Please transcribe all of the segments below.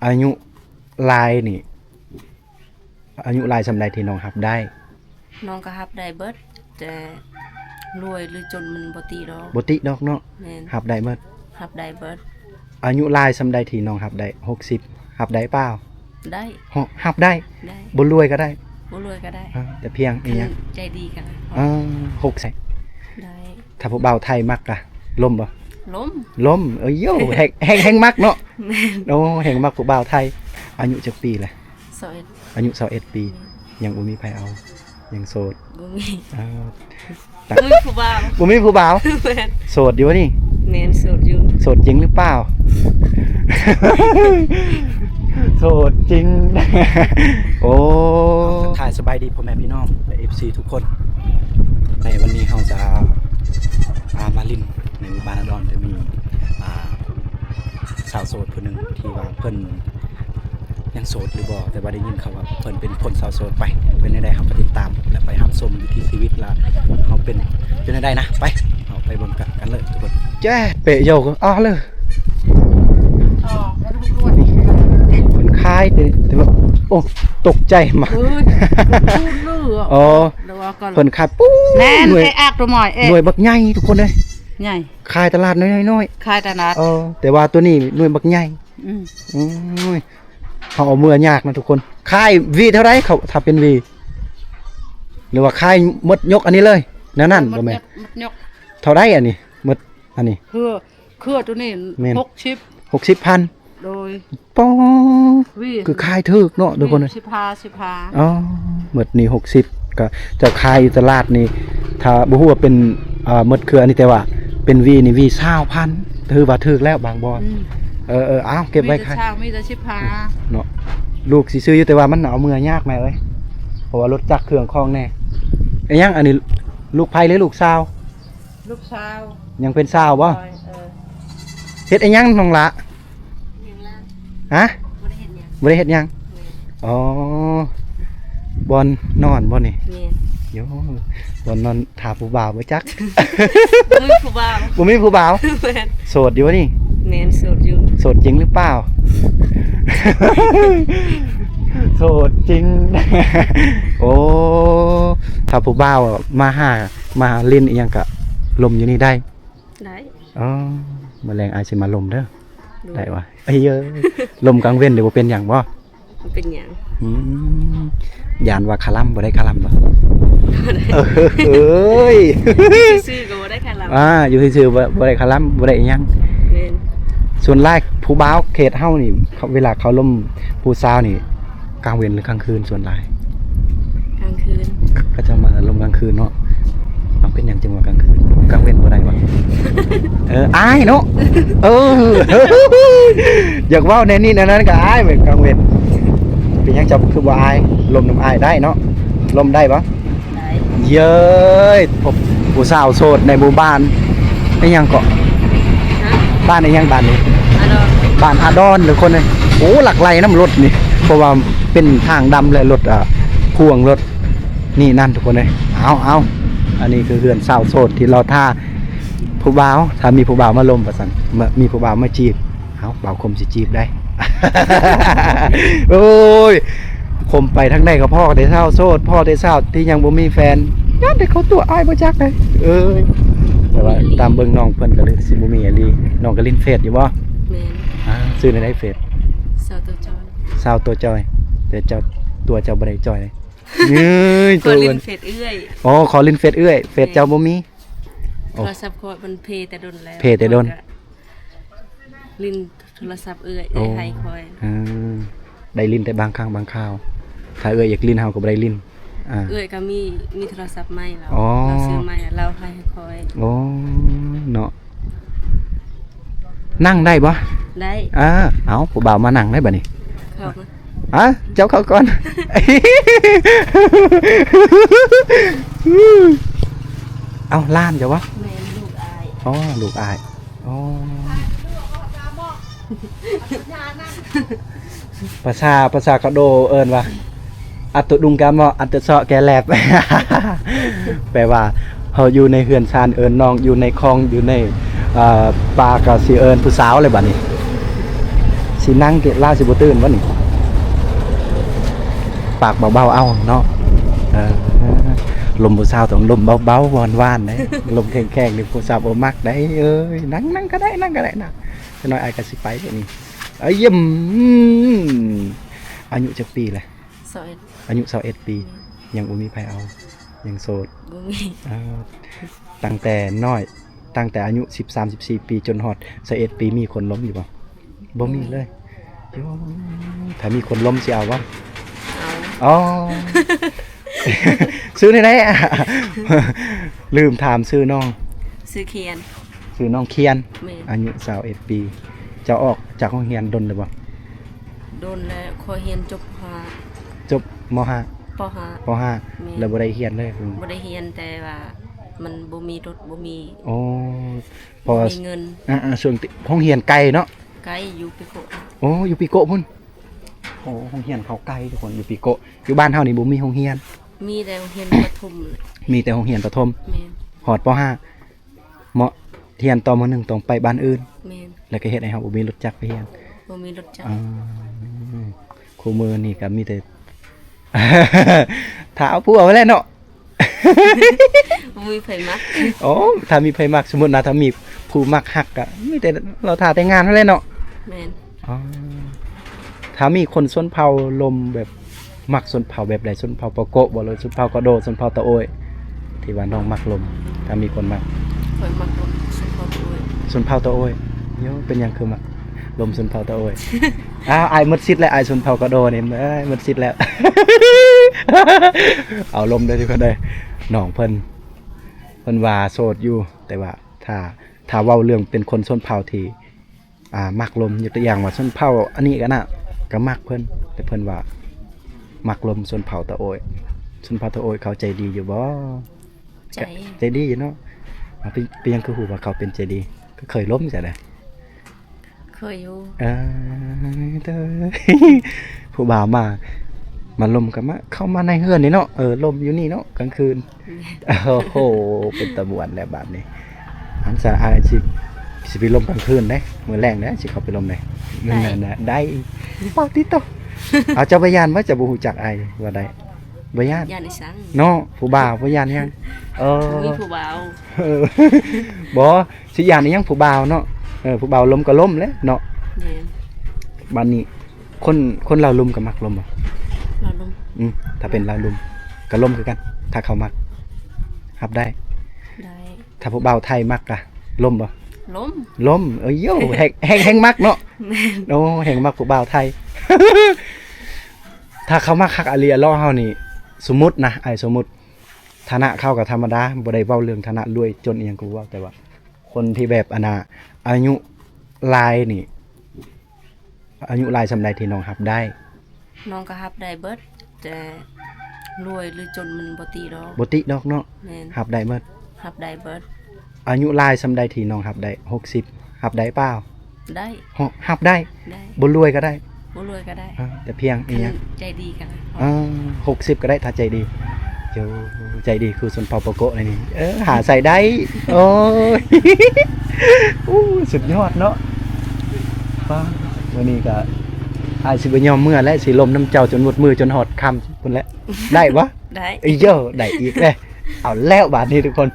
ອາຍຸຫຼາຍນີ້ ອາຍຸຫຼາຍສ່ຳໃດທີ່ນ້ອງຮັບໄດ້? ນ້ອງກໍຮັບໄດ້ເບິດ ແຕ່ລວຍຫຼືຈົນມັນບໍ່ຕິດອກ. ບໍ່ຕິດອກເນາະ. ແມ່ນ. ຮັບໄດ້ເບິດ. ຮັບໄດ້ເບິດ. ອາຍຸຫຼາຍສ່ຳໃດທີ່ນ້ອງຮັບໄດ້? ຫົກສິບ ຮັບໄດ້ເປົ່າ? ໄດ້. ຮະ ຮັບໄດ້? ໄດ້. ບໍ່ລວຍກໍໄດ້? ບໍ່ລວຍກໍໄດ້. ຮະ ແຕ່ພຽງອີ່ຫຍັງ? ຄັນໃຈດີກໍໄດ້. ເອີ ຫົກສິບ ໄດ້. ຖ້າຜູ້ບ່າວໄທມັກກະລົມບໍ່? ລົມ. ລົມ. ເອີຍໂຢ ແຮງ ແຮງ ແຮງມັກເນາະ. ແມ່ນ. ໂອ້ ແຮງມັກຜູ້ບ່າວໄທ. ອາຍຸຈັກປີແຫຼະ? ຊາວເອັດ. ອາຍຸຊາວເອັດປີ. ແມ່ນ. ຍັງບໍ່ມີໃຜເອົາ? ຍັງໂສດ? ບໍ່ມີ. ເອີ ບໍ່ມີຜູ້ບ່າວ. ບໍ່ມີຜູ້ບ່າວ? ແມ່ນ. ໂສດຢູ່ບໍ່ນີ້? ແມ່ນ ໂສດຢູ່. ໂສດຈິງຫຼືເປົ່າ? ໂສດຈິງ. ໂອ້ ທັກທາຍສະບາຍດີພໍ່ແມ່ພີ່ນ້ອງ ແລະ ເອັຟຊີ ທຸກຄົນ. ໃນວັນນີ້ເຮົາຈະ ອ່າ ມາຫຼິ້ນໃນໝູ່ບ້ານອາດອນ ຈະມີ ອ່າ ສາວໂສດຜູ້ໜຶ່ງທີ່ວ່າເພິ່ນ ຍັງໂສດຫຼືບໍ່ ແຕ່ວ່າໄດ້ຍິນຂ່າວວ່າເພິ່ນເປັນຄົນສາວໂສດ. ໄປ ເປັນແນວໃດ ເຮົາໄປຕິດຕາມ ແລະ ໄປຮັບຊົມວິຖີຊີວິດ ລະເຮົາເປັນ ເປັນແນວໃດນະ. ໄປ ເຮົາໄປເບິ່ງກັນ ກັນເລີຍທຸກຄົນ. ແຈ້ເປະໂຍກ ອາເລີ ນີ້ ເພິ່ນຂາຍ ແຕ່ ແຕ່ວ່າ ໂອ້ ຕົກໃຈມາ. ເອີ ອໍ ເພິ່ນຂາຍ ປູ້ ແນ່ນ ໜ່ວຍ ໄອ້ອາກຕົວໝອຍເອ ໜ່ວຍບັກໃຫຍ່ທຸກຄົນເອີຍ. ໃຫຍ່. ຂາຍຕະຫຼາດນ້ອຍໆ ຂາຍຕະຫຼາດ. ເອີ ແຕ່ວ່າຕົວນີ້ໜ່ວຍບັກໃຫຍ່. ອືມ ໂອ້ຍ ເຮົາເອົາເມືອຍາກນະທຸກຄົນ. ຂາຍຫວີເທົ່າໃດ ເຂົາ ຖ້າເປັນຫວີ ຫຼືວ່າຂາຍໝົດຍົກອັນນີ້ເລີຍ ແນວນັ້ນບໍ່ແມ່ນ? ໝົດຍົກ ໝົດຍົກ. ເທົ່າໃດອັນນີ້ ໝົດອັນນີ້? ເຄືອ ເຄືອຕົວນີ້ ແມ່ນ ຫົກສິບ ຫົກສິບພັນ. ໂດຍ ປ້ອ ຫວີ ຄືຂາຍຖືກເນາະທຸກຄົນ. ສິບຫ້າ ສິບຫ້າ. ອໍ ໝົດນີ້ຫົກສິບ ກໍເຈົ້າຂາຍຢູ່ຕະຫຼາດນີ້ ຖ້າບໍ່ຮູ້ວ່າເປັນ ເອີ ໝົດເຄືອອັນນີ້ ແຕ່ວ່າເປັນຫວີນີ້ ຫວີຊາວພັນ ຖືວ່າຖືກແລ້ວບາງບ່ອນ. ອືມ ເອີໆ ເອົາເກັບໄວ້ຂາຍ. ມີແຕ່ຊາວ ມີແຕ່ສິບຫ້າເນາະ. ລູກຊິຊື້ຢູ່ ແຕ່ວ່າມັນເອົາເມືອຍາກແມ່ເອີຍ ເພາະວ່າລົດຈັກເຄື່ອງຂອງແດ່. ອີຫຍັງອັນນີ້ ລູກໃຜຫຼືລູກສາວ? ລູກສາວ. ຍັງເປັນສາວບໍ່? ໂດຍ ເອີ. ເຮັດອີຫຍັງນ້ອງຫຼ້າ? ຫຍັງລະ? ຮະ? ບໍ່ໄດ້ເຮັດຫຍັງ. ບໍ່ໄດ້ເຮັດຫຍັງ? ແມ່ນ. ອໍ ບ່ອນນອນບໍ່ນີ້? ແມ່ນ. ໂຢ ບ່ອນນອນຖ້າຜູ້ບ່າວບໍ່ຈັກ. ບໍ່ມີຜູ້ບ່າວ. ບໍ່ມີຜູ້ບ່າວ? ແມ່ນ. ໂສດຢູ່ບໍ່ນີ້? ແມ່ນ ໂສດຢູ່. ໂສດຈິງຫຼືເປົ່າ? ໂສດຈິງ. ໂອ້ ຖ້າຜູ້ບ່າວມາຫາ ມາຫຼິ້ນອີ່ຫຍັງກະລົມຢູ່ນີ້ໄດ້? ໄດ້. ອໍ ມື້ແລງອ້າຍຊິມາລົມເດີ. ໂດຍ. ໄດ້ວະ? ເອີຍ ລົມກາງເວັນນີ້ບໍ່ເປັນຫຍັງບໍ່? ບໍ່ເປັນຫຍັງ. ອືມ ຢ້ານວ່າຄະລຳ ບໍ່ໄດ້ຄະລຳບໍ່? ບໍ່ໄດ້. ເອີຍ ຢູ່ຊື່ໆກໍບໍ່ໄດ້ຄະລຳ. ອ່າ ຢູ່ຊື່ໆບໍ່ ບໍ່ໄດ້ຄະລຳ ບໍ່ໄດ້ອີ່ຫຍັງ. ແມ່ນ. ສ່ວນຫຼາຍຜູ້ບ່າວເຂດເຮົານີ້ ເຂົາ ເວລາເຂົາລົມຜູ້ສາວນີ້ ກາງເວັນຫຼືກາງຄືນສ່ວນຫຼາຍ? ກາງຄືນ. ເຂົາເຈົ້າມາລົມກາງຄືນເນາະ. ເອົາ ເປັນຫຍັງຈຶ່ງວ່າກາງຄືນ? ກາງເວັນບໍ່ໄດ້ຫວາ? ເອີ ອາຍເນາະ. ເອີ ຢາກເວົ້າແນວນີ້ແນວນັ້ນກໍອາຍເວີຍ ກາງເວັນ. ເປັນຫຍັງເຈົ້າຄືບໍ່ອາຍ? ລົມນຳອ້າຍໄດ້ເນາະ. ລົມໄດ້ບໍ່? ໄດ້. ເຢີ້ຍ ພົບຜູ້ສາວໂສດໃນໝູ່ບ້ານ ອີຫຍັງເກາະ? ຮະ? ບ້ານອີຫຍັງບ້ານນີ້? ອາດອນ. ບ້ານອາດອນທຸກຄົນເອີຍ. ໂອ້ ຫຼັກໄຫຼນຳລົດນີ້ ເພາະວ່າເປັນທາງດຳ ແລະ ລົດ ອ່າ ພວງລົດນີ້ນັ້ນທຸກຄົນເອີຍ. ເອົາ ເອົາ ອັນນີ້ຄືເຮືອນສາວໂສດທີ່ລໍຖ້າຜູ້ບ່າວ ຖ້າມີຜູ້ບ່າວມາລົມວ່າຊັ້ນ ມາ ມີຜູ້ບ່າວມາຈີບ. ເອົາ ບ່າວຄົມຊິຈີບໄດ້. ໂອ້ຍ ຄົມໄປທາງໃດກໍພໍ້ແຕ່ສາວໂສດ ພໍ້ແຕ່ສາວທີ່ຍັງບໍ່ມີແຟນ ຢ້ານແຕ່ເຂົາຕົວະອ້າຍບໍ່ຈັກເດ້. ເອີຍ ແຕ່ວ່າຕາມເບິ່ງນ້ອງເພິ່ນກໍເລີຍຊິບໍ່ມີອີ່ຫຼີ. ນ້ອງກໍຫຼິ້ນເຟສຢູ່ບໍ່? ແມ່ນ. ອ່າ ຊື່ແນວໃດເຟສ? ສາວຕົວຈອຍ. ສາວຕົວຈອຍ ແຕ່ເຈົ້າ ຕົວເຈົ້າບໍ່ໄດ້ຈອຍເດ້. ເອີຍ ຂໍຫຼິ້ນເຟສເອື້ອຍ. ອໍ ຂໍຫຼິ້ນເຟສເອື້ອຍ ເຟສເຈົ້າບໍ່ມີ. ໂອ້ ໂທລະສັບຂ້ອຍມັນເພແຕ່ດົນແລ້ວ ເພແຕ່ດົນ. ຂ້ອຍກໍຫຼິ້ນ ໂທລະສັບເອື້ອຍ ໂອ້ ເອື້ອຍໃຫ້ຂ້ອຍ. ເອີ ໄດ້ຫຼິ້ນແຕ່ບາງຄັ້ງບາງຄາວ. ຖ້າເອື້ອຍຢາກຫຼິ້ນ ເຮົາກໍບໍ່ໄດ້ຫຼິ້ນ. ອ່າ ເອື້ອຍກໍມີ ມີໂທລະສັບໃໝ່ແລ້ວ. ອໍ ລາວຊື້ໃໝ່ແລ້ວ ລາວໃຫ້ຂ້ອຍ. ໂອ້ ເນາະ ນັ່ງໄດ້ບໍ່? ໄດ້. ອ່າ ເອົາ ຜູ້ບ່າວມານັ່ງໄດ້ບັດນີ້. ເຂົ້າມາ. ຮະ? ເຈົ້າເຂົ້າກ່ອນ. ເອົ້າ ຫຼານເຈົ້າບໍ່? ແມ່ນ ລູກອ້າຍ. ອໍ ລູກອ້າຍ. ອໍ ພາສາ ພາສາກະໂດເອີ້ນວ່າ ອາຕຸດຸງກາເມາະ ອາຕຸເຊາະແກແລບ. ແປວ່າ ເຮົາຢູ່ໃນເຮືອນຊານເອີ້ນນ້ອງ ຢູ່ໃນຄອງ ຢູ່ໃນ ເອີ ປ່າກໍຊິເອີ້ນຜູ້ສາວແລ້ວບັດນີ້. ຊິນັ່ງ ລາວຊິບໍ່ຕື່ນບໍ່ນີ້? ປາກເບົາໆ ເອົາເນາະ. ເອີ ລົມຜູ້ສາວຕ້ອງລົມເບົາໆ ຫວານໆ ເດ້. ລົມແຂງໆ ນີ້ຜູ້ສາວບໍ່ມັກໄດ໋. ເອີຍ ນັ່ງ ນັ່ງກໍໄດ້ ນັ່ງກໍໄດ້ນະ. ຈັກໜ້ອຍອ້າຍກໍຊິໄປເດນີ້. ອາຍຸຈັກປີແຫຼະ? ຊາວເອັດ ອາຍຸຊາວເອັດປີ. ແມ່ນ. ຍັງບໍ່ມີໃຜເອົາ? ຍັງໂສດ? ບໍ່ມີ. ເອີ ຕັ້ງແຕ່ນ້ອຍ ຕັ້ງແຕ່ອາຍຸສິບສາມ ສິບສີ່ປີ ຈົນຮອດຊາວເອັດປີ ມີຄົນລົມຢູ່ບໍ່? ບໍ່ມີເລີຍ. ໂອ້ ຖ້າມີຄົນລົມຊິເອົາບໍ່? ເອົາ. ອໍ ຊື່ແນວໃດ? ລືມຖາມຊື່ນ້ອງ. ຊື່ຂຽນ. ຊື່ນ້ອງຂຽນ. ແມ່ນ. ອາຍຸຊາວເອັດປີ. ເຈົ້າອອກຈາກໂຮງຮຽນດົນແລ້ວບໍ່? ດົນແລ້ວ. ຂ້ອຍຮຽນຈົບ ປ.ຫ້າ ຈົບ ມໍຫ້າ ປໍຫ້າ ປໍຫ້າ. ແມ່ນ. ແລ້ວບໍ່ໄດ້ຮຽນເລີຍ? ບໍ່ໄດ້ຮຽນ ແຕ່ວ່າມັນບໍ່ມີລົດ ບໍ່ມີ ອໍ ເພາະວ່າ ບໍ່ມີເງິນ. ອ່າໆ ຊ່ວງທີ່ ໂຮງຮຽນໄກເນາະ? ໄກ ຢູ່ປີໂກະ. ໂອ້ ຢູ່ປີໂກະພຸ້ນ. ໂອ້ ໂຮງຮຽນເຂົາໄກທຸກຄົນ ຢູ່ປີໂກະ. ຢູ່ບ້ານເຮົານີ້ບໍ່ມີໂຮງຮຽນ. ມີແຕ່ໂຮງຮຽນປະຖົມ. ມີແຕ່ໂຮງຮຽນປະຖົມ. ແມ່ນ. ຮອດ ປໍຫ້າ ເໝາະ ຮຽນຕໍ່ ມໍໜຶ່ງ ຕ້ອງໄປບ້ານອື່ນ. ແມ່ນ. ແລ້ວກໍເຮັດໃຫ້ເຮົາບໍ່ມີລົດຈັກໄປຮຽນ. ບໍ່ມີລົດຈັກ. ອ່າ ຄູ່ມື້ນີ້ກໍມີແຕ່ ຖ້າເອົາຜົວໄວ້ແລ້ວເນາະ. ບໍ່ມີໃຜມັກ. ໂອ້ ຖ້າມີໃຜມັກ ສົມມຸດນະ ຖ້າມີຜູ້ມັກຮັກກໍມີແຕ່ລໍຖ້າແຕ່ງງານຫັ້ນແຫຼະເນາະ. ແມ່ນ. ອໍ ຖ້າມີຄົນຊົນເຜົ່າລົມ ແບບມັກຊົນເຜົ່າແບບໃດ? ຊົນເຜົ່າປາໂກະບໍ່ ຫຼືຊົນເຜົ່າກະໂດ, ຊົນເຜົ່າຕາໂອ້ຍ ທີ່ວ່ານ້ອງມັກລົມ? ຖ້າມີຄົນມັກ. ຂ້ອຍມັກລົມຊົນເຜົ່າຕາໂອ້ຍ. ຊົນເຜົ່າຕາໂອ້ຍ. ໂຍ ເປັນຫຍັງຄືມັກລົມຊົນເຜົ່າຕາໂອ້ຍ? ອ້າວ ອ້າຍໝົດສິດແລ້ວ ອ້າຍຊົນເຜົ່າກະໂດນີ້ ເອີຍ ໝົດສິດແລ້ວ. ເອົາລົມເດີທຸກຄົນເດີ. ນ້ອງເພິ່ນ ເພິ່ນວ່າໂສດຢູ່ ແຕ່ວ່າຖ້າ ຖ້າເວົ້າເລື່ອງເປັນຄົນຊົນເຜົ່າທີ່ ອ່າ ມັກລົມ ຍົກຕົວຢ່າງວ່າຊົນເຜົ່າອັນນີ້ກໍນະ ກໍມັກເພິ່ນ ແຕ່ເພິ່ນວ່າມັກລົມຊົນເຜົ່າຕາໂອ້ຍ. ຊົນເຜົ່າຕາໂອ້ຍເຂົາໃຈດີຢູ່ບໍ່? ໃຈ ໃຈດີຢູ່ເນາະ. ອ່າ ເປັນ ເປັນຫຍັງຄືຮູ້ວ່າເຂົາເປັນໃຈດີ? ກໍເຄີຍລົມຊັ້ນນະ? ເຄີຍຢູ່. ເອີ ເດີ ຜູ້ບ່າວມາ ມາລົມກໍມາ ເຂົ້າມາໃນເຮືອນນີ້ເນາະ. ເອີ ລົມຢູ່ນີ້ເນາະ ກາງຄືນ. ແມ່ນ. ໂອ້ໂຫ ເປັນຕາມ່ວນແລ້ວບາດນີ້. ອັນຊັ້ນ ອ້າຍຊິ ຊິໄປລົມກາງຄືນເດ້ ມື້ແລງເດ້ ຊິເຂົ້າໄປລົມເດ້. ໄດ້. ນັ້ນນະ ໄດ້. ປາຕິໂຕ ເອົາ ເຈົ້າບໍ່ຢ້ານບໍ່? ເຈົ້າບໍ່ຮູ້ຈັກອ້າຍວ່າໄດ້ ບໍ່ຢ້ານ? ຢ້ານອີຫຍັງ? ເນາະ ຜູ້ບ່າວບໍ່ຢ້ານຫຍັງ? ເອີ ບໍ່ມີຜູ້ບ່າວ. ເອີ ບໍ່ ຊິຢ້ານອີຫຍັງ ຜູ້ບ່າວເນາະ. ເອີ ຜູ້ບ່າວລົມກໍລົມແຫຼະເນາະ. ແມ່ນ. ບາດນີ້ ຄົນ ຄົນລາວລຸ່ມກໍມັກລົມບໍ່? ລາວລຸ່ມ. ອືມ ຖ້າເປັນລາວລຸ່ມກໍລົມຄືກັນ ຖ້າເຂົາມັກ ຮັບໄດ້? ໄດ້. ຖ້າຜູ້ບ່າວໄທມັກກະລົມບໍ່? ລົມ. ລົມ. ເອີຍໂຢ ແຮງ ແຮງ ແຮງມັກເນາະ. ແມ່ນ. ໂອ້ ແຮງມັກຜູ້ບ່າວໄທ. ຖ້າເຂົາມັກຄັກອະຫຼີອະຫຼໍ່ເຮົານີ້ ສົມມຸດນະ ອ້າຍສົມມຸດ ຖານະເຂົາກໍທຳມະດາ ບໍ່ໄດ້ເວົ້າເລື່ອງຖານະລວຍຈົນອີ່ຫຍັງກໍບໍ່ເວົ້າ ແຕ່ວ່າຄົນທີ່ແບບ ອັນນ່າ ອາຍຸຫຼາຍນີ້ ອາຍຸຫຼາຍສ່ຳໃດທີ່ນ້ອງຮັບໄດ້? ນ້ອງກໍຮັບໄດ້ເບິດ ແຕ່ລວຍຫຼືຈົນມັນບໍ່ຕິດອກ. ບໍ່ຕິດອກເນາະ. ແມ່ນ. ຮັບໄດ້ເບິດ. ຮັບໄດ້ເບິດ. ອາຍຸຫຼາຍສ່ຳໃດທີ່ນ້ອງຮັບໄດ້? ຫົກສິບ ຮັບໄດ້ເປົ່າ? ໄດ້. ຮັບໄດ້? ໄດ້. ບໍ່ລວຍກໍໄດ້? ບໍ່ລວຍກໍໄດ້. ເອີ ແຕ່ພຽງອີ່ຫຍັງ? ຄັນໃຈດີກໍໄດ້. ເອີ ຫົກສິບກໍໄດ້ ຖ້າໃຈດີ. ໂອ້ ໃຈດີຄືຊົນເຜົ່າປາໂກະນີ້. ເອີ ຫາໃສ່ໄດ້. ໂອ້ຍ ໂອ້ ສຸດຍອດເນາະ. ປ້າ ມື້ນີ້ກໍ ອ້າຍຊິບໍ່ຍອມເມືອແຫຼະ ຊິລົມນຳເຈົ້າຈົນໝົດມື້ ຈົນຮອດຄ່ຳພຸ້ນແຫຼະ. ໄດ້ບໍ່? ໄດ້. ເອີຍ ໄດ້ອີກເດ້. ເອົາແລ້ວບາດນີ້ທຸກຄົນ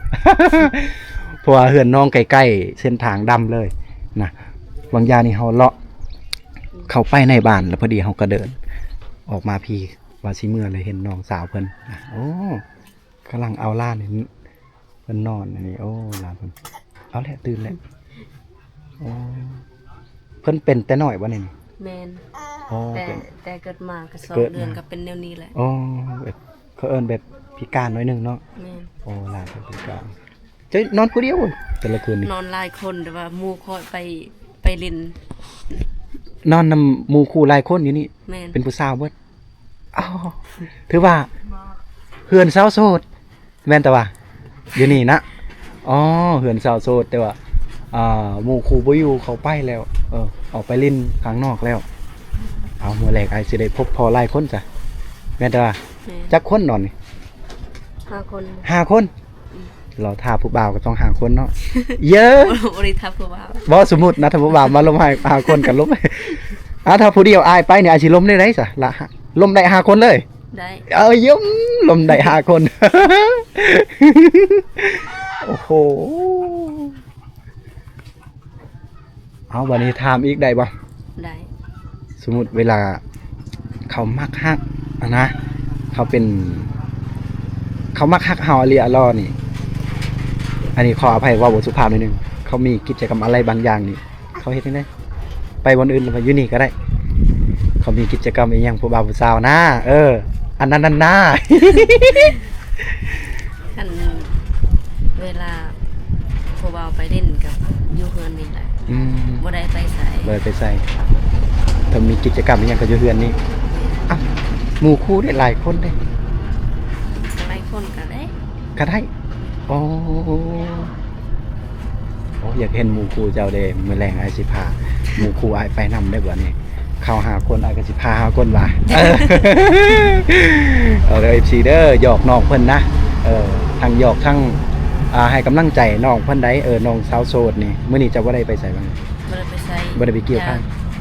ເພາະວ່າເຮືອນນ້ອງໃກ້ໆເສັ້ນທາງດຳເລີຍນະ. ຫວ່າງຢ່າງນີ້ເຮົາເລາະເຂົ້າໄປໃນບ້ານ ແລ້ວພໍດີເຮົາກໍເດີນອອກມາພີ້ ວ່າຊິເມືອ ແລ້ວເຫັນນ້ອງສາວເພິ່ນນະ. ໂອ້ ກຳລັງເອົາຫຼານ ເພິ່ນນອນອັນນີ້. ໂອ້ ຫຼານເພິ່ນ ເອົາແຫຼະ ຕື່ນແລ້ວ. ໂອ້ ເພິ່ນເປັນແຕ່ນ້ອຍບໍ່ນີ້? ແມ່ນ. ອໍ ແຕ່ ເປັນ ແຕ່ເກີດມາກໍສອງເດືອນກໍເປັນແນວນີ້ແຫຼະ. ອໍ ເຂົາເອີ້ນແບບພິການໜ້ອຍໜຶ່ງເນາະ. ແມ່ນ. ໂອ້ ຫຼານເພິ່ນພິການ. ເຈົ້ານອນຜູ້ດຽວບໍ່ແຕ່ລະຄືນນີ້? ນອນຫຼາຍຄົນ ແຕ່ວ່າໝູ່ຂ້ອຍໄປ ໄປຫຼິ້ນ. ນອນນຳໝູ່ຄູ່ຫຼາຍຄົນຢູ່ນີ້? ແມ່ນ. ເປັນຜູ້ສາວເບິດ? ອໍ ຖືວ່າເຮືອນຊາວໂສດ ແມ່ນແຕ່ວ່າຢູ່ນີ້ນະ. ອໍ ເຮືອນຊາວໂສດ ແຕ່ວ່າ ອ່າ ໝູ່ຄູ່ບໍ່ຢູ່ ເຂົາໄປແລ້ວ. ເອີ ອອກໄປຫຼິ້ນຂ້າງນອກແລ້ວ. ເອົາ ມື້ແລກອ້າຍຊິໄດ້ພົບພໍຫຼາຍຄົນຊະ. ແມ່ນແຕ່ວ່າ ແມ່ນ. ຈັກຄົນນອນນີ້? ຫ້າຄົນ. ຫ້າຄົນ? ອືມ. ລໍຖ້າຜູ້ບ່າວກໍຕ້ອງຫ້າຄົນເນາະ. ເຢີ ບໍ່ ບໍ່ໄດ້ຖ້າຜູ້ບ່າວ. ບໍ່ ສົມມຸດນະ ຖ້າຜູ້ບ່າວມາລົມໃຫ້ຫ້າຄົນກໍລົມ. ອ່າ ຖ້າຜູ້ດຽວອ້າຍໄປນີ້ ອ້າຍຊິລົມໄດ້ໃດຊະລະ? ລົມໄດ້ຫ້າຄົນເລີຍ? ໄດ້. ເອີ ຢ້ມ ລົມໄດ້ຫ້າຄົນ. ໂອ້ໂຫ ເອົາ ບາດນີ້ຖາມອີກໄດ້ບໍ່? ໄດ້. ສົມມຸດເວລາເຂົາມັກຮັກຫັ້ນນະ ເຂົາເປັນ ເຂົາມັກຮັກເຮົາອີ່ຫຼີອີ່ຫຼໍນີ້ ອັນນີ້ຂໍອະໄພເວົ້າບໍ່ສຸພາບໜ້ອຍໜຶ່ງ ເຂົາມີກິດຈະກຳອະໄລບາງຢ່າງນີ້ ເຂົາເຮັດຈັ່ງໃດ? ໄປບ່ອນອື່ນ ຫຼືວ່າຢູ່ນີ້ກໍໄດ້ ເຂົາມີກິດຈະກຳອີ່ຫຍັງຜູ້ບ່າວຜູ້ສາວນະ? ເອີ ອັນນັ້ນນັ້ນນາ. ຄັນເວລາຜູ້ບ່າວໄປຫຼິ້ນກໍຢູ່ເຮືອນນີ້ແຫຼະ. ອືມ ບໍ່ໄດ້ໄປໃສ. ບໍ່ໄດ້ໄປໃສ. ຖ້າມີກິດຈະກຳອີ່ຫຍັງກໍຢູ່ເຮືອນນີ້. ແມ່ນ. ອ້າວ ໝູ່ຄູ່ເດ້ ຫຼາຍຄົນເດ້. ຫຼາຍຄົນກໍໄດ້. ກໍໄດ້. ອໍ ໂອ້ ຢາກເຫັນໝູ່ຄູ່ເຈົ້າເດ້. ມື້ແລງອ້າຍຊິພາໝູ່ຄູ່ອ້າຍໄປນຳເດ້ບັດນີ້. ເຂົາຫ້າຄົນ ອ້າຍກໍຊິພາຫ້າຄົນວ່າ. ເອີ ເອີ ເດີ ເອັຟຊີ ເດີ ຫຍອກນ້ອງເພິ່ນນະ. ເອີ ທັງຫຍອກທັງ ອ່າ ໃຫ້ກຳລັງໃຈນ້ອງເພິ່ນໃດ. ເອີ ນ້ອງສາວໂສດນີ້ ມື້ນີ້ເຈົ້າບໍ່ໄດ້ໄປໃສບ້າງ? ບໍ່ໄດ້ໄປໃສ. ບໍ່ໄດ້ໄປກ່ຽວຂ້າວ? ຢາກ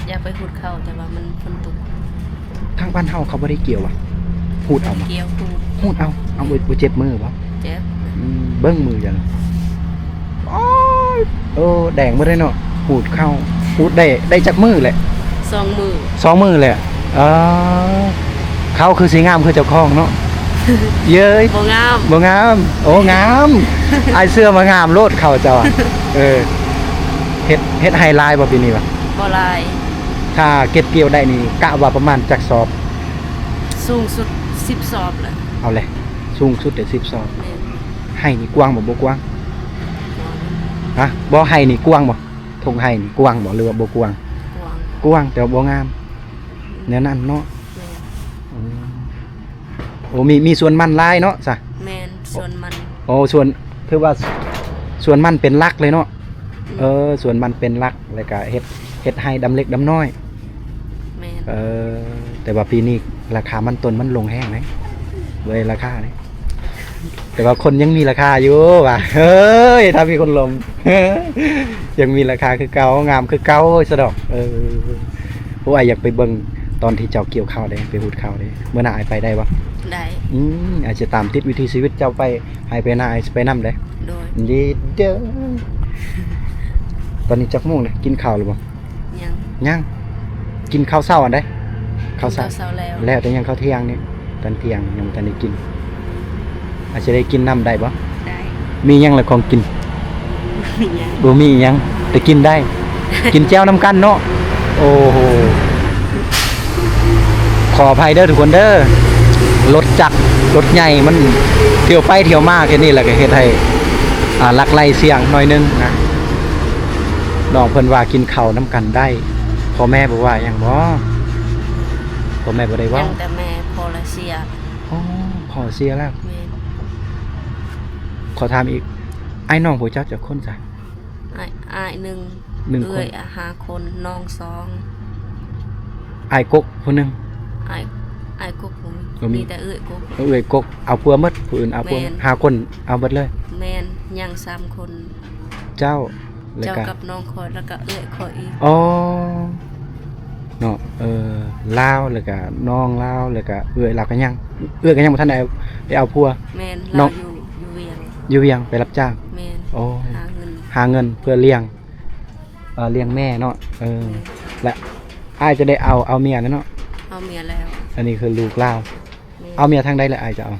ຢາກໄປຫຸດເຂົ້າ ແຕ່ວ່າມັນຝົນຕົກ. ທາງບ້ານເຮົາເຂົາບໍ່ໄດ້ກ່ຽວຫວາ? ຫູດເອົາຫວາ? ກ່ຽວຫູດ. ຫູດເອົາ. ເອົາ ບໍ່ ບໍ່ເຈັບມືບໍ່? ເຈັບ. ອືມ ເບິ່ງມືເຈົ້າ. ໂອ້ຍ ເອີ ແດງໝົດເລີຍເນາະ. ຫູດເຂົ້າ ຫູດໄດ້ ໄດ້ຈັກມື້ແຫຼະ? ສອງມື້. ສອງມື້ແຫຼະ. ເອີ ເຂົ້າຄືຊິງາມຄືເຈົ້າຂອງເນາະ. ເອີຍ ບໍ່ງາມ. ບໍ່ງາມ. ໂອ້ ງາມ. ອ້າຍເຊື່ອວ່າງາມໂລດເຂົ້າເຈົ້າ. ເອີ ເຮັດ ເຮັດໄຮ່ຫຼາຍບໍ່ປີນີ້ຫວາ? ບໍ່ຫຼາຍ. ຖ້າເກັບກ່ຽວໄດ້ນີ້ ກະວ່າປະມານຈັກສອບ? ສູງສຸດສິບສອບແຫຼະ. ເອົາແຫຼະ ສູງສຸດໄດ້ສິບສອບ. ແມ່ນ. ໄຮ່ນີ້ກວ້າງບໍ່? ບໍ່ກວ້າງ. ກວ້າງ. ຮະ? ບໍ່ ໄຮ່ນີ້ກວ້າງບໍ່? ທົ່ງໄຮ່ນີ້ກວ້າງບໍ່ ຫຼືວ່າບໍ່ກວ້າງ? ກວ້າງ. ກວ້າງ ແຕ່ວ່າບໍ່ງາມ. ແນວນັ້ນເນາະ. ແມ່ນ. ອືມ ໂອ້ ມີ ມີສວນມັນຫຼາຍເນາະຊະ. ແມ່ນ ສວນມັນ. ໂອ້ ສວນ ຖືວ່າສວນມັນເປັນຫຼັກເລີຍເນາະ. ອືມ ເອີ ສວນມັນເປັນຫຼັກ ແລ້ວກະເຮັດ ເຮັດໄຮ່ດຳເລັກດຳນ້ອຍ. ແມ່ນ. ເອີ ແຕ່ວ່າປີນີ້ລາຄາມັນຕົ້ນມັນລົງແຮງເດ້ເວີຍ ລາຄານີ້. ແຕ່ວ່າຄົນຍັງມີລາຄາຢູ່ວ່າ ເຮີ້ຍ ຖ້າມີຄົນລົມ ຍັງມີລາຄາຄືເກົ່າ ງາມຄືເກົ່າຊະດອກ. ເອີ ໂອ້ ອ້າຍຢາກໄປເບິ່ງຕອນທີ່ເຈົ້າກ່ຽວເຂົ້າເດ້ ໄປຫູດເຂົ້າເດ້. ມື້ໜ້າອ້າຍໄປໄດ້ບໍ່? ໄດ້. ອືມ ອ້າຍຈະຕາມຕິດວິຖີຊີວິດເຈົ້າໄປ ໃຫ້ໄປນາ ອ້າຍຊິໄປນຳເດ້. ໂດຍ. ດີເດີ. ຕອນນີ້ຈັກໂມງແລ້ວ? ກິນເຂົ້າແລ້ວບໍ່? ຍັງ. ຍັງ. ກິນເຂົ້າເຊົ້າອັນໃດ? ເຂົ້າເຊົ້າ. ກິນເຂົ້າເຊົ້າແລ້ວ. ແລ້ວ ແຕ່ຍັງເຂົ້າທ່ຽງນີ້ ຕອນທ່ຽງຍັງບໍ່ທັນໄດ້ກິນ. ອາດຈະໄດ້ກິນນຳໄດ້ບໍ່? ໄດ້. ມີຫຍັງລະຂອງກິນ? ບໍ່ມີຫຍັງ. ບໍ່ມີຫຍັງ ແຕ່ກິນໄດ້. ກິນແຈ່ວນຳກັນເນາະ. ໂອ້ໂຫ ຂໍອະໄພເດີທຸກຄົນເດີ ລົດຈັກລົດໃຫຍ່ມັນທ່ຽວໄປທ່ຽວມາແຄ່ນີ້ແຫຼະ ກໍເຮັດໃຫ້ ອ່າ ລັກໄລ່ສຽງໜ້ອຍໜຶ່ງນະ. ນ້ອງເພິ່ນວ່າກິນເຂົ້ານຳກັນໄດ້ ພໍ່ແມ່ບໍ່ວ່າຫຍັງບໍ? ພໍ່ແມ່ບໍ່ໄດ້ເວົ້າ. ຍັງແຕ່ແມ່ ພໍ່ລະເສຍ. ອໍ ພໍ່ເສຍແລ້ວ. ແມ່ນ. ຂໍຖາມອີກ ອ້າຍນ້ອງພວກເຈົ້າຈັກຄົນຊະ? ອ້າຍ ອ້າຍໜຶ່ງ ໜຶ່ງຄົນ. ເອື້ອຍຫ້າຄົນ ນ້ອງສອງ. ອ້າຍກົກຜູ້ໜຶ່ງ. ອ້າຍ ອ້າຍກົກບໍ່ມີ. ບໍ່ມີ. ມີແຕ່ເອື້ອຍກົກ. ເອື້ອຍກົກເອົາຜົວໝົດ ຜູ້ອື່ນເອົາຜົວ. ແມ່ນ. ຫ້າຄົນເອົາໝົດເລີຍ. ແມ່ນ. ຍັງສາມຄົນ. ເຈົ້າ ແລ້ວກະ ເຈົ້າກັບນ້ອງຂ້ອຍ ແລ້ວກະເອື້ອຍຂ້ອຍອີກ. ອໍ ເນາະ. ເອີ ລາວ ແລ້ວກະນ້ອງລາວ ແລ້ວກະເອື້ອຍລາວກະຍັງ. ເອື້ອຍກະຍັງບໍ່ທັນໄດ້ໄປເອົາຜົວ. ແມ່ນ. ນ້ອງ ລາວຢູ່ ຢູ່ວຽງ. ຢູ່ວຽງ ໄປຮັບຈ້າງ. ແມ່ນ. ໂອ້ ຫາເງິນ ຫາເງິນເພື່ອລ້ຽງ ເອີ ລ້ຽງແມ່ເນາະ. ເອີ ແມ່ນ. ແລະ ອ້າຍຈະໄດ້ເອົາ ເອົາເມຍແລ້ວເນາະ? ເອົາເມຍແລ້ວ. ອັນນີ້ຄືລູກລາວ. ແມ່ນ. ເອົາເມຍທາງໃດລະອ້າຍຈະເອົາ?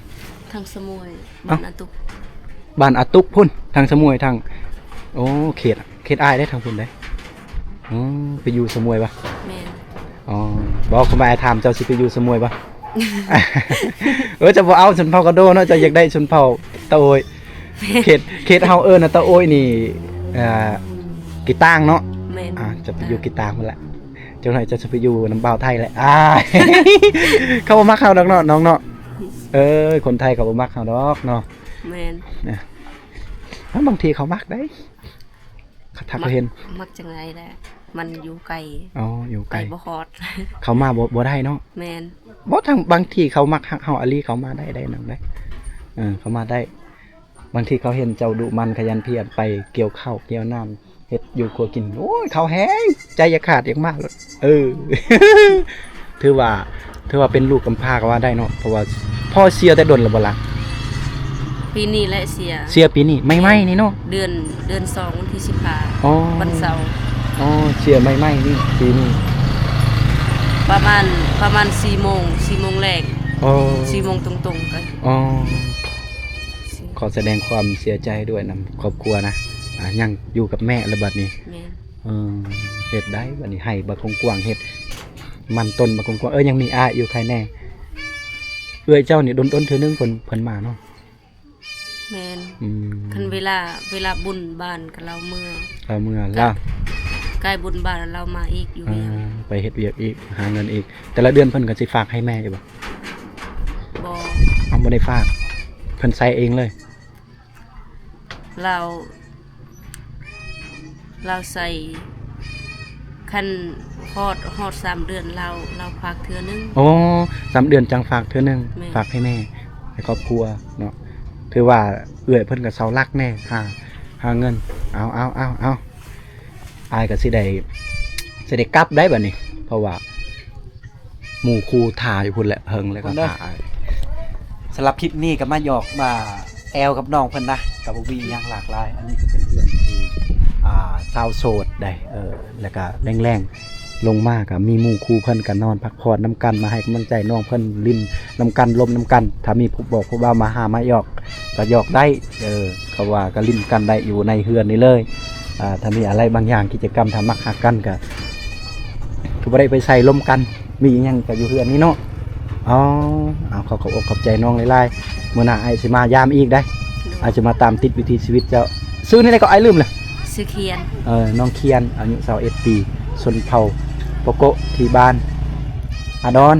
ທາງສະໝວຍ. ເອົ້າ ບ້ານອາຕຸກ. ບ້ານອາຕຸກພຸ້ນ ທາງສະໝວຍ ທາງ ໂອ້ ເຂດ ເຂດອ້າຍເດ້ທາງພຸ້ນເດ້. ອໍ ໄປຢູ່ສະໝວຍບໍ? ແມ່ນ. ອໍ ບໍ່ ຄຳວ່າອ້າຍຖາມເຈົ້າຊິໄປຢູ່ສະໝວຍບໍ? ເອີ ເຈົ້າບໍ່ເອົາຊົນເຜົ່າກະໂດເນາະ ເຈົ້າຢາກໄດ້ຊົນເຜົ່າຕາໂອຍ. ເຂດ ເຂດເຮົາເອີ້ນນະ ຕາໂອຍນີ້ ອ່າ ກີຕ່າງເນາະ. ແມ່ນ. ອ່າ ຈະໄປຢູ່ກີຕ່າງພຸ້ນລະ ຈັກໜ້ອຍເຈົ້າຊິໄປຢູ່ນຳບ່າວໄທແຫຼະ. ອ້າຍ ເຂົາບໍ່ມັກເຮົາດອກເນາະ ນ້ອງເນາະ. ເອີ ຄົນໄທເຂົາບໍ່ມັກເຮົາດອກເນາະ. ແມ່ນ. ນະ ບາງທີເຂົາມັກເດ້. ຖ້າເຂົາເຫັນ ມັກຈັ່ງໃດແຫຼະ ມັນຢູ່ໄກ. ອໍ ຢູ່ໄກ ໄປບໍ່ຮອດ. ເຂົາມາບໍ່ ບໍ່ໄດ້ເນາະ. ແມ່ນ. ບໍ່ ທາງ ບາງທີເຂົາມັກຮັກເຮົາອີ່ຫຼີ ເຂົາມາໄດ້ ໄດ້ນຳໄດ້. ເອີ ເຂົາມາໄດ້. ບາງທີເຂົາເຫັນເຈົ້າດຸໝັ່ນຂະຫຍັນພຽນ ໄປກ່ຽວເຂົ້າກ່ຽວນ້ຳ ເຮັດຢູ່ຄົວກິນ. ໂອ້ຍ ເຂົ້າແຮງ ໃຈຢາກຂາດຢາກມາໂລດ. ເອີ ຖືວ່າ ຖືວ່າເປັນລູກກຳພ້າກໍວ່າໄດ້ເນາະ ເພາະວ່າພໍ່ເສຍແຕ່ດົນແລ້ວບໍ່ລະ? ປີນີ້ແຫຼະເສຍ. ເສຍປີນີ້ ໃໝ່ໆນີ້ເນາະ? ເດືອນ ເດືອນສອງ ວັນທີສິບຫ້າ ອໍ ວັນເສົາ. ອໍ ເສຍໃໝ່ໆນີ້ ປີນີ້ ປະມານ ປະມານສີ່ໂມງ ສີ່ໂມງແລງ. ອໍ ສີ່ໂມງຕົງໆກໍ ອໍ ຂໍສະແດງຄວາມເສຍໃຈດ້ວຍນຳຄອບຄົວນະ. ອ່າ ຍັງຢູ່ກັບແມ່ແລ້ວບັດນີ້. ແມ່ນ. ເອີ ເຮັດໄດ້ບັດນີ້ ໄຮ່ບັກກວ້າງໆ ເຮັດມັນຕົ້ນບັກກວ້າງໆ. ເອີ ຍັງມີອ້າຍຢູ່ໃຄແນ່. ເອື້ອຍເຈົ້ານີ້ດົນໆເທື່ອໜຶ່ງເພິ່ນ ເພິ່ນມາເນາະ. ແມ່ນ. ອືມ ຄັນເວລາ ເວລາບຸນບ້ານກໍລາວເມືອ ລາວເມືອ ກໍ ລາວ ໃກ້ບຸນບ້ານລາວມາອີກຢູ່ວຽງ. ອ່າ ໄປເຮັດວຽກອີກ ຫາເງິນອີກ. ແຕ່ລະເດືອນເພິ່ນກໍຊິຝາກໃຫ້ແມ່ຢູ່ບໍ່? ບໍ່. ເອົາ ບໍ່ໄດ້ຝາກ ເພິ່ນໃຊ້ເອງເລີຍ. ລາວ ລາວໃຊ້ ຄັນຮອດ ຮອດສາມເດືອນລາວ ລາວຝາກເທື່ອໜຶ່ງ. ອໍ ສາມເດືອນຈັ່ງຝາກເທື່ອໜຶ່ງ. ແມ່ນ. ຝາກໃຫ້ແມ່ ໃຫ້ຄອບຄົວເນາະ. ຖືວ່າເອື້ອຍເພິ່ນກໍເສົາຫຼັກແນ່ ຫາ ຫາເງິນ. ເອົາ ເອົາ ເອົາ ເອົາ ອ້າຍກໍຊິໄດ້ ຊິໄດ້ກັບໄດ້ບັດນີ້ ເພາະວ່າ ໝູ່ຄູ່ຖ້າຢູ່ພຸ້ນແຫຼະ ເຫິງແລ້ວກໍຖ້າອ້າຍ. ສຳລັບຄລິບນີ້ກໍມາຫຍອກມາແອວກັບນ້ອງເພິ່ນນະ ກໍບໍ່ມີຫຍັງຫຼາກຫຼາຍ. ອັນນີ້ກໍເປັນເລື່ອງທີ່ ອ່າ ຊາວໂສດໄດ໋ ເອີ ແລ້ວກໍແລງໆລົງມາກໍມີໝູ່ຄູ່ເພິ່ນກໍນອນພັກຜ່ອນນຳກັນ ມາໃຫ້ກຳລັງໃຈນ້ອງເພິ່ນ ຫຼິ້ນນຳກັນ ລົມນຳກັນ. ຖ້າມີຜູ້ບອກຜູ້ບ່າວມາຫາມາຫຍອກ ກໍຫຍອກໄດ້ ເອີ ເພາະວ່າກໍຫຼິ້ນກັນໄດ້ຢູ່ໃນເຮືອນນີ້ເລີຍ. ອ່າ ຖ້າມີອະໄລບາງຢ່າງ ກິດຈະກຳ ຖ້າມັກຮັກກັນກໍຄືບໍ່ໄດ້ໄປໃສ ລົມກັນ ມີອີ່ຫຍັງກໍຢູ່ເຮືອນນີ້ເນາະ. ອໍ ເອົາ ຂອບອົກຂອບໃຈນ້ອງຫຼາຍໆ. ມື້ໜ້າອ້າຍຊິມາຢາມອີກໄດ໋. ໂດຍ. ອ້າຍຊິມາຕາມຕິດວິຖີຊີວິດເຈົ້າ. ຊື່ນີ້ໄດ໋ກໍ ອ້າຍລືມແລ້ວ. ຊື່ຂຽນ. ເອີ ນ້ອງຂຽນ ອາຍຸຊາວເອັດປີ ຊົນເຜົ່າປະໂກະ ທີ່ບ້ານອາດອນ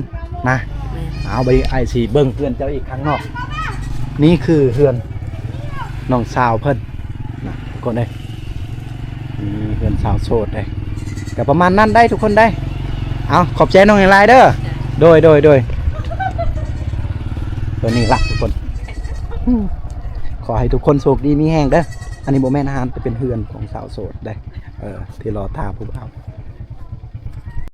ນະ. ແມ່ນ. ເອົາ ບາດນີ້ອ້າຍຊິເບິ່ງເຮືອນເຈົ້າອີກຂ້າງນອກ. ນີ້ຄືເຮືອນນ້ອງສາວເພິ່ນນະ ທຸກຄົນເອີຍ. ນີ້ເຮືອນສາວໂສດເດ້ ກໍປະມານນັ້ນໄດ໋ ທຸກຄົນເດ້. ເອົາ ຂອບໃຈນ້ອງຫຼາຍໆເດີ. ໂດຍ ໂດຍ ໂດຍ. ຕົວນີ້ລະ ທຸກຄົນ. ຂໍໃຫ້ທຸກຄົນໂຊກດີມີແຮງເດີ. ອັນນີ້ບໍ່ແມ່ນຮ້ານ ແຕ່ເປັນເຮືອນຂອງສາວໂສດເດ້ ເອີ ທີ່ລໍຖ້າຜູ້ບ່າວ.